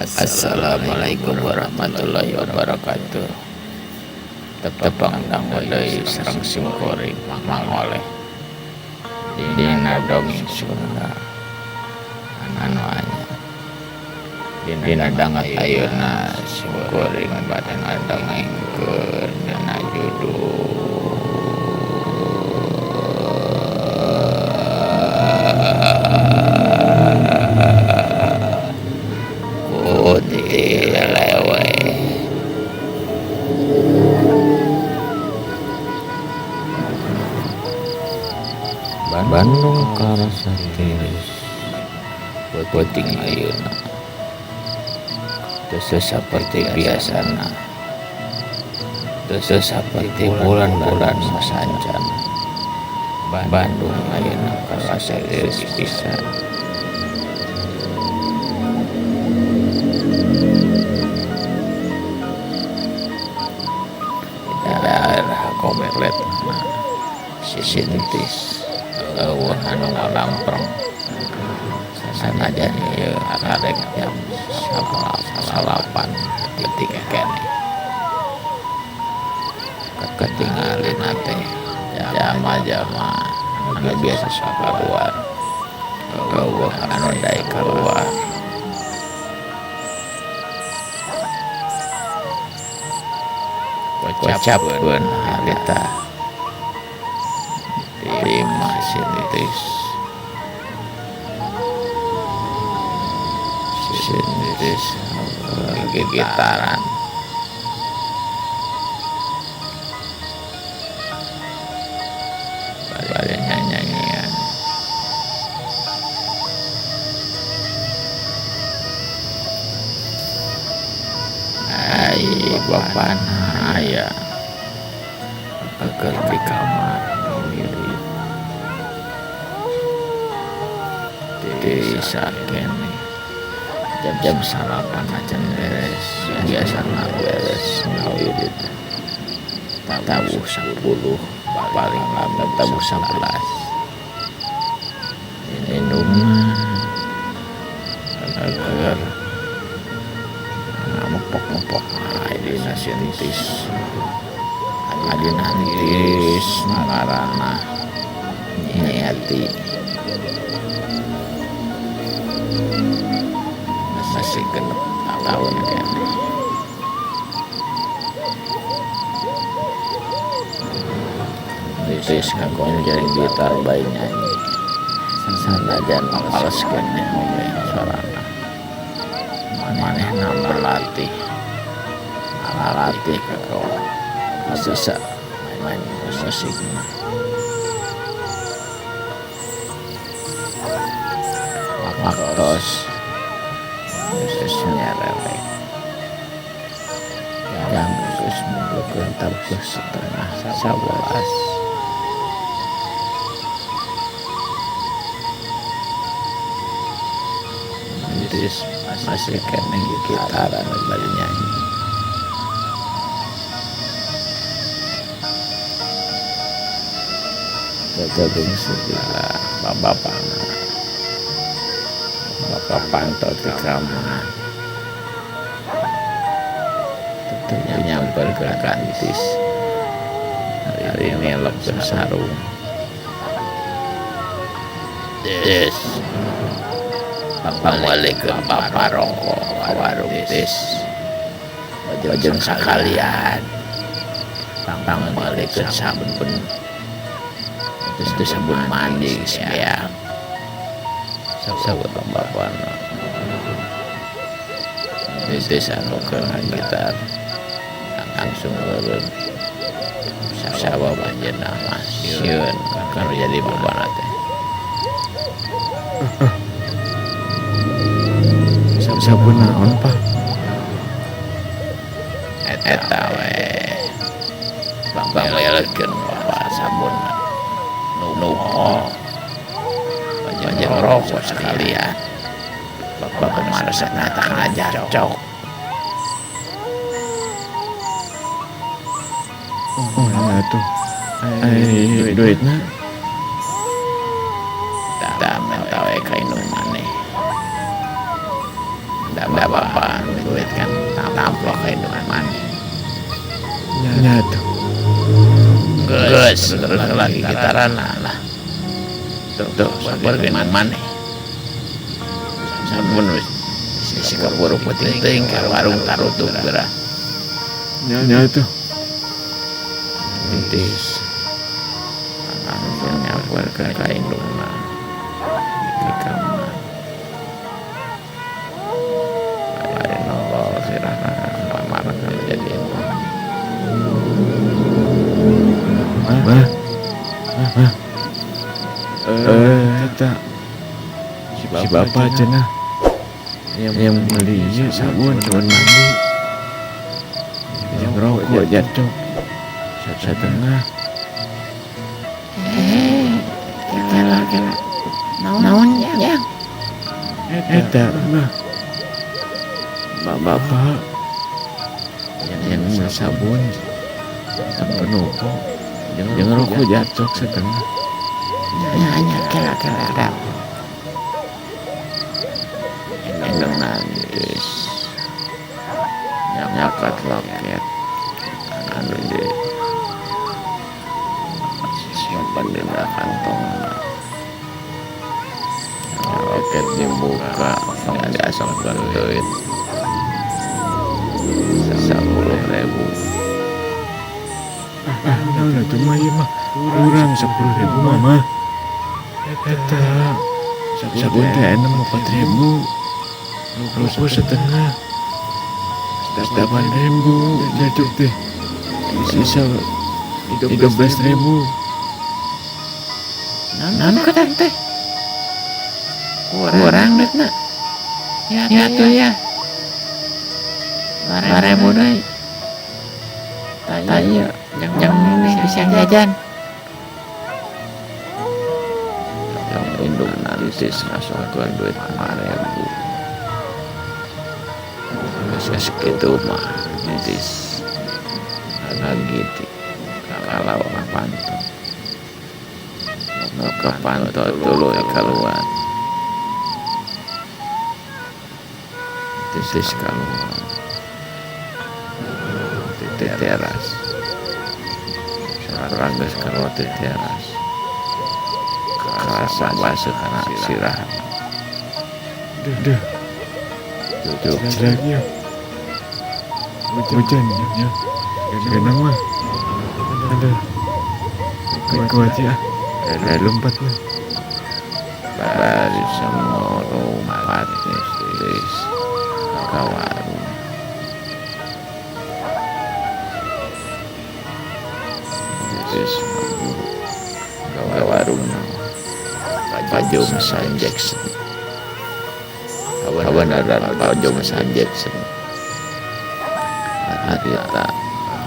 Assalamualaikum warahmatullahi wabarakatuh. Tepang deui sareng simkuring Mang Oleh dina dongeng Sunda anu anyar. Dina danget ayeuna simkuring bade ngadongengkeun dina judul Kunti Lelewe. Bandung karasa tiris peuting ayeuna. Teu saperti biasana, teu saperti bulan-bulan sasancana. Bandung ayeuna karasa tiris pisan. Daerah komplet sisintis eueuh anu ngalampreng. Sanajan ieu arek jam 9 detik keneh. Katingalina teh jama-jama anu biasa sok kaluar, eueuh anu daek kaluar. Kocapkeun harita di imah sintis. Sintis gitaran. Bade nyanyian. Ai bapana aya keur di kamar wirid. Desa keneh jam 9 acan beres, biasana beres ngawirid tabuh 10, paling lama tabuh 11. Indungna keur mepok-mepok adina sintis, adina tiris ngaranna Nyi Ati. Masih 6 tahun keneh. Tiris ngagonjeng gitar bae nyanyi. Sanajan males keneh oge sorana. Manehna berlatih, ngalatih ka bisa main musik mah. Waktos geus nyerelek. Jam geus mungkeun tabuh 10:30. Terus masih keneh gitaran bari nyanyi. Teteung sebelah bapakna. Bapak pantau di kamar. Tetep nyamper ke kantis. Hari ini lebih sarung. Yes. Pangwalikeun bapak rokok ka warung tis. Jeung sakalian. Pangwalikeun sabun. Terus sabun mandi geus beak. Sabun bapana. Tis anu keur gitar langsung eureun. Sabab anjeunna mah sieun kana jadi bapana teh. Sabun naon Pak? Eta we. Pangwalikeun bapak sabun nu. Jeung rokok sekalian. Bapak mah resepna eta kana jarcok. Oh, nah tuh. Ai duitna. Da menta we ka indung maneh. Da bapak duit kan tamplok ka indung maneh. Nya tuh. Geus terus lagi gitarana lah. Tuh, tuh sampeurkeun maneh. Sabun wis bisi kaburu peuting teuing ka warung tarutup geura. Nya tuh. Entis langsung nyamperkeun ka indungna di kamar. Bari nolol sirahna ka kamar jadi indung. Mah. Mah. Eta si bapak cenah yang beli ieu sabun sabun mandi jeung rokok jarcok satengah. Kela kela naon jang? Eta mah bapak yang beli sabun sabun rokok jeung rokok jarcok setengah. Nya kela kela. Indung nangis nyakat loket anu di simpan dina kantong. Loket dibuka diasongkeun duit 10.000. Ah, naon atuh mah ieu mah kurang 10.000 mah mah. Eta sabun teh enem 4.000, rokok setengah 8.000, jarcok teh sisa 13.000. Naon kata teh? Kurang duitna. Ya tuh ya. 2.000 deui. Tah ieu jang bisa jajan. Yang indung nantis ngasongkeun duit 5.000. Geus kitu mah entis ngagiti kalau panto. Nu kapanto tuluy kaluar. Entis kaluar di teras. Saurang geus kaluar di teras. Karasa baseuh kana sirah. Duh. Tuh. Jeleknya. Hujan ya. Genang mah. Aduh. Kuat ya. Ada lompat mah. Bari semua lompat tis ka warung. Tis ka warung. Pajong San Jackson. Kabeneran Pajong San Jackson. Harita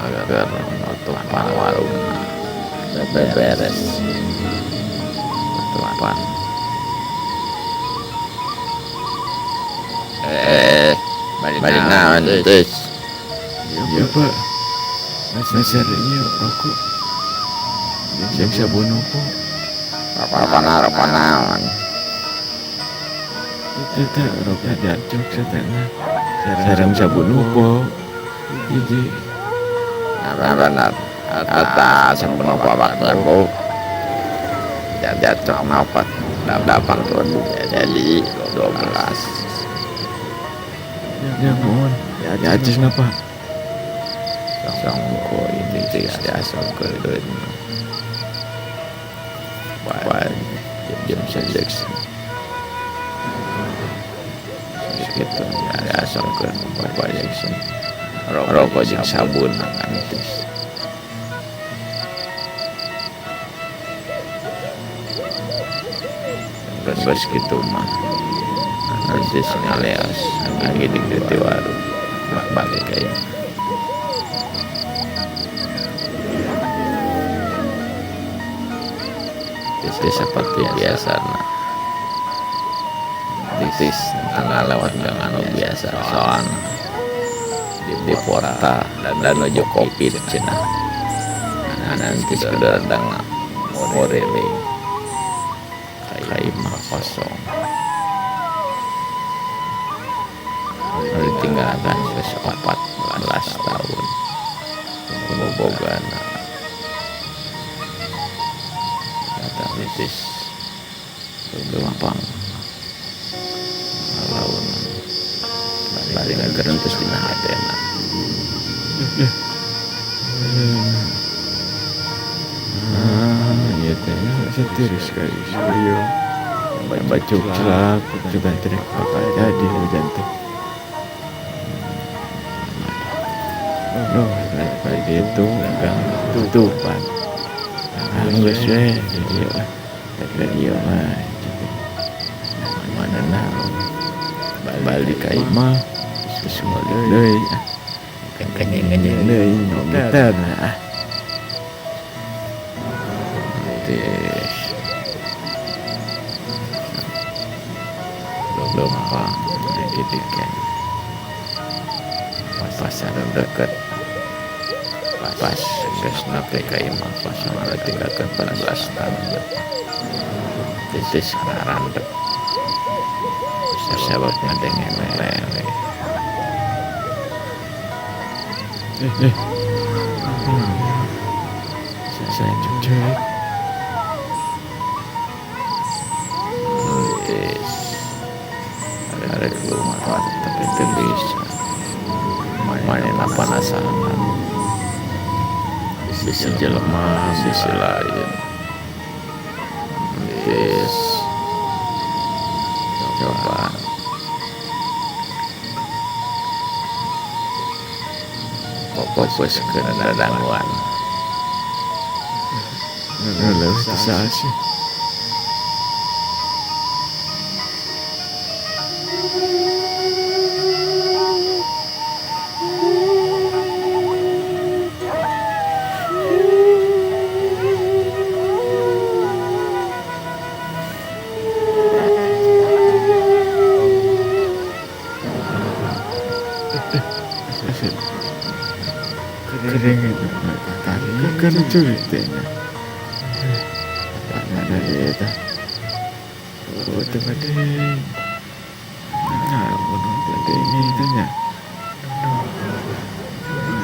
agar nutupan warung beberes. Nutupan. Balik naon terus. Ya pak. Meser ieu rokok. Jeung sabun rokok. Rokok naon? Eta rokok jarcok setengah. Sareng sabun rokok. Hiji. Benar. Eta sabun rokok waktu. Jarcok opat 8.000 jadi 12. Ya mohon. Ya acis napa? Songko ini diasongkeun duit. James Jackson. Segitu diasongkeun Bapak Jackson. Rokok jeung sabun antis. Geus kitu mah. Antis ngaleos ngidik di warung. Balik ka imah. Itu seperti biasa. Entis ngalewat dengan biasa soalna di porta dan nuju Covid cenah. Nah, entis kudu rada nguriling ka imah kosong. Nu ditinggalkan geus 14 tahun. Nu bogana. Kata entis leumpang ngalaun bari ngagerentus dina hatena. Ah, ieu teh setiris ka ieu. Bacuklak juga teh bakal jadi hujan teh. Loh, kayak gitu gang tutupan. Geus we di dieu ah. Di dieu mah manehna balik ka imah geus deui ah. Kenyeng-kenyeng deui ngometer ah. Entis leumpang didikan pasar deket pas geus nepi ka imah kosong anu ditinggalkeun 14 tahun. Entis ngarandeg sabab ngadenge lele. Saya cek. Entis arek lumpat tapi teu bisa. Manehna panasaran. Sisi jelema sisi lain. Entis coba fokus ke dadanguan. Leuh teu saha sih. Kering itu kan curi teh nya. Ada eta. Oh, teu gede. Nah, mun gede ini teh nya.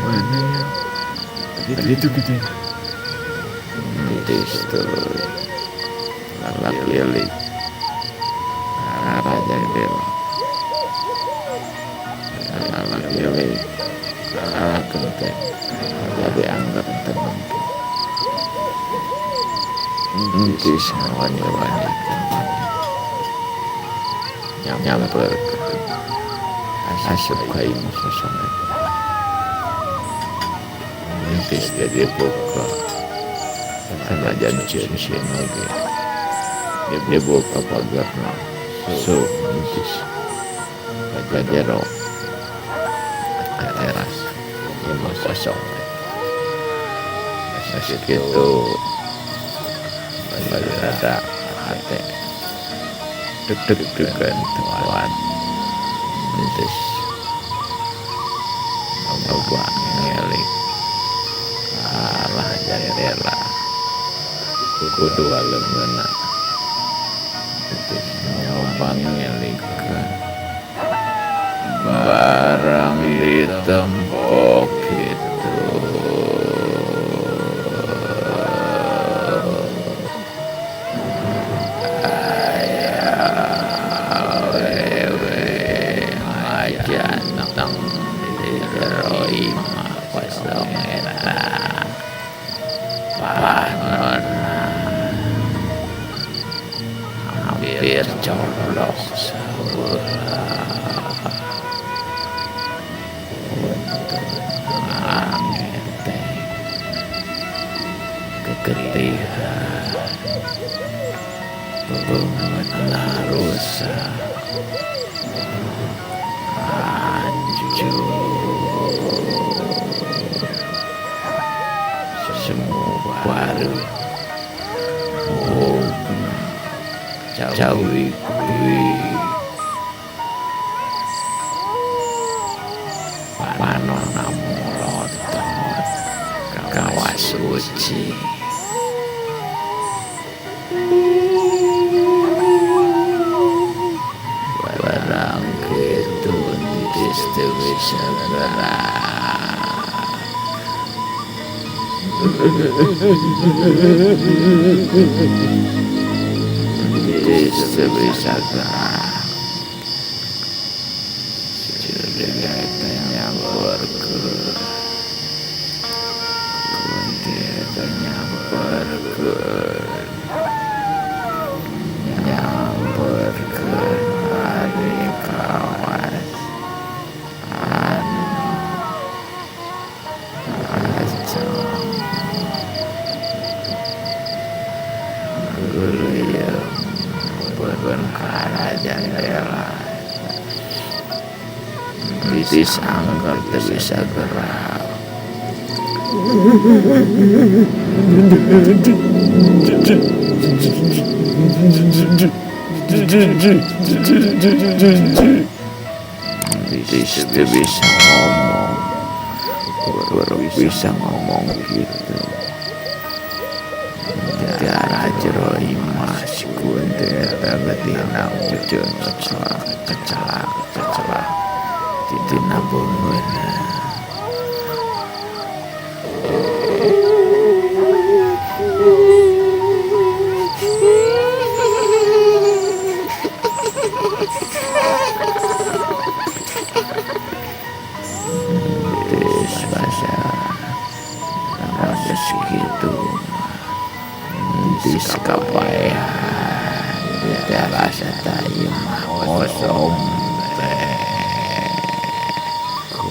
Mana ya? Tadi itu gede. Entis tuluy laki-laki arah jendela. Laki-laki arah genteng. Jadi anggap tertentu. Entis ngawani-wani nyamper asup ka imah kosong eta. Entis jadi buka sanajan sieun-sieun oge. Dibuka pagarna so entis ka jero ka teras imah kosong. Geus kitu bari rada hate deg-degan teu kuat. Entis loba ngelik arah jendela ku dua leungeunna. Entis nyoba ngelikeun barang ditempok kitu. Janteng di jero imah kosong eta. Panonna hampir colok sabelah. Angeteng keketihan beungeutna rusak. Hancur semua baru cawi kui Kucing. Barang kitu entis teu bisa gerak. Entis teu bisa gerak. Curiga teh nyamperkeun. Kunti teh nyamperkeun. Nyamperkeun ari kawas anu aceng geureuyeuh peureun ka jandela. Entis angker teu bisa gerak. Entis teu bisa ngomong, baru bisa ngomong gitu. Darah jero imah si Kunti eta betina ujeun kecelak kecelak kecelak tina beungeunna. Entis basa naon geus kitu entis kapaehan teras eta imah kosong teh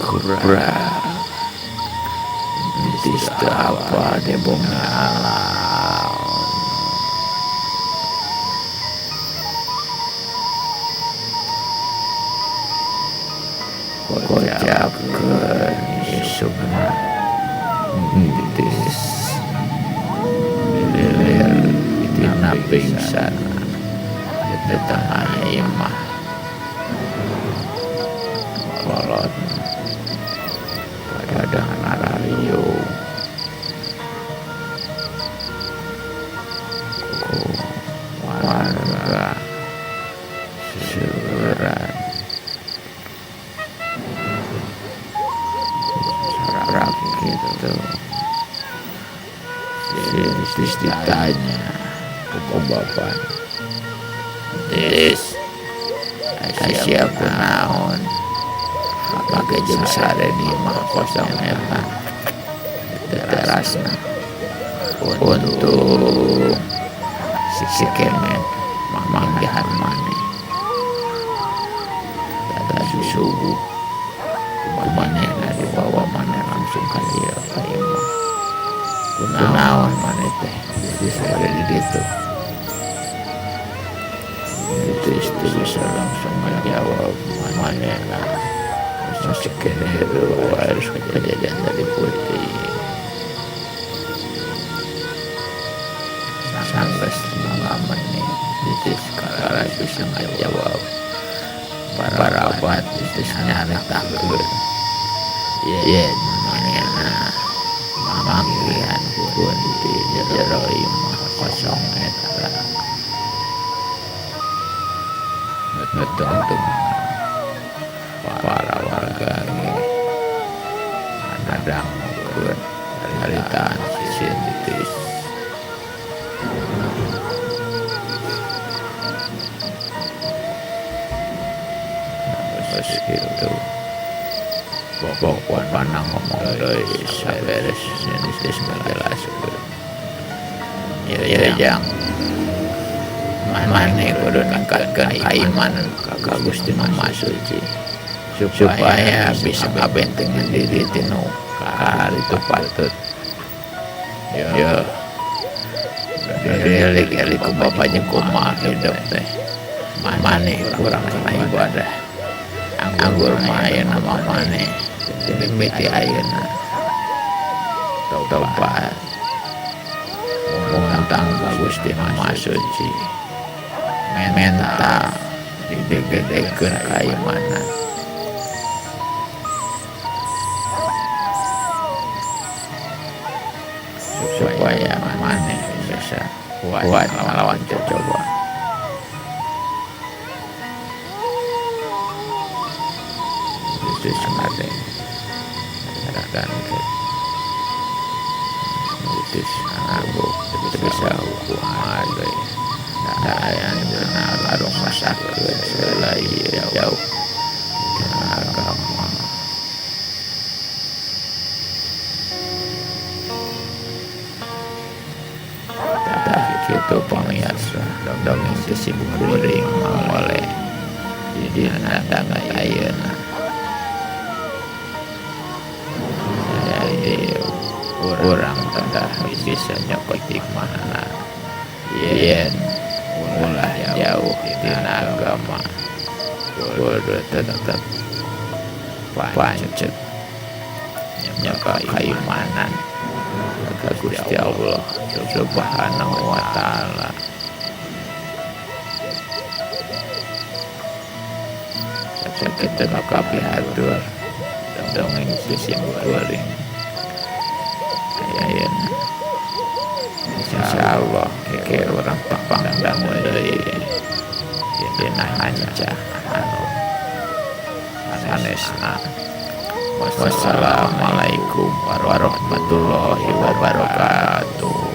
kurang. Entis teu apa debongna alaon. Kocapkeun isukna entis lilir tina pingsan di tengah imah. Kolot pada ngarariung ku warga seueuran. Sorak kitu si Entis ditanya ku bapana, "Entis, sia kunaon make jeung sare di imah kosong eta terasna?" Untung si Kemet manggihan maneh tadi subuh ku manehna dibawa maneh langsung ka dieu ka imah. Kunaon maneh teh jadi sare di ditu? Entis teu bisa langsung ngajawab manehna. Masih keneh wae kejadian tadi peuting. Sanggeus 5 menit entis kakara bisa ngajawab. Parapat entis nyaritakeun yen manehna manggihan kunti jero imah kosong eta. Ngetungtung para warga ge ngadangukeun caritaan si Entis. Geus kitu pokona ngomong deui saberes si Entis ngajelaskeun. Ieu jang maneh kudu ningkatkeun kaimanan ka Gusti Nu Maha Suci supaya bisa ngabentengan diri tinu itu patut. Yo dielik-elik ku bapa jeung kumaha hidup teh maneh kurang kana ibadah. Anggur mah ayeuna mah maneh mimiti ayeuna tobat ngutang ka Gusti Nu Maha Suci, menta digedekeun kaimanan. Supaya maneh bisa kuat melawan coba. Itu sangat dan itu sangat bisa hukuman yang benar masyarakat selai jauh agama. Itu pemirsa dongeng kesimpuling oleh dina danget ayeuna. Jadi urang teh bisa nyokot hikmahna yen ulah jauh tina agama kudu tetep pancet nyokot kaimanan ka Gusti Allah Subhanahu wa ta'ala. Sakitu nu kapihatur dongeng simkuring ayeuna. Insyaallah ke urang tepang deui dina hancah anu sanesna. Wassalamualaikum warahmatullahi wabarakatuh.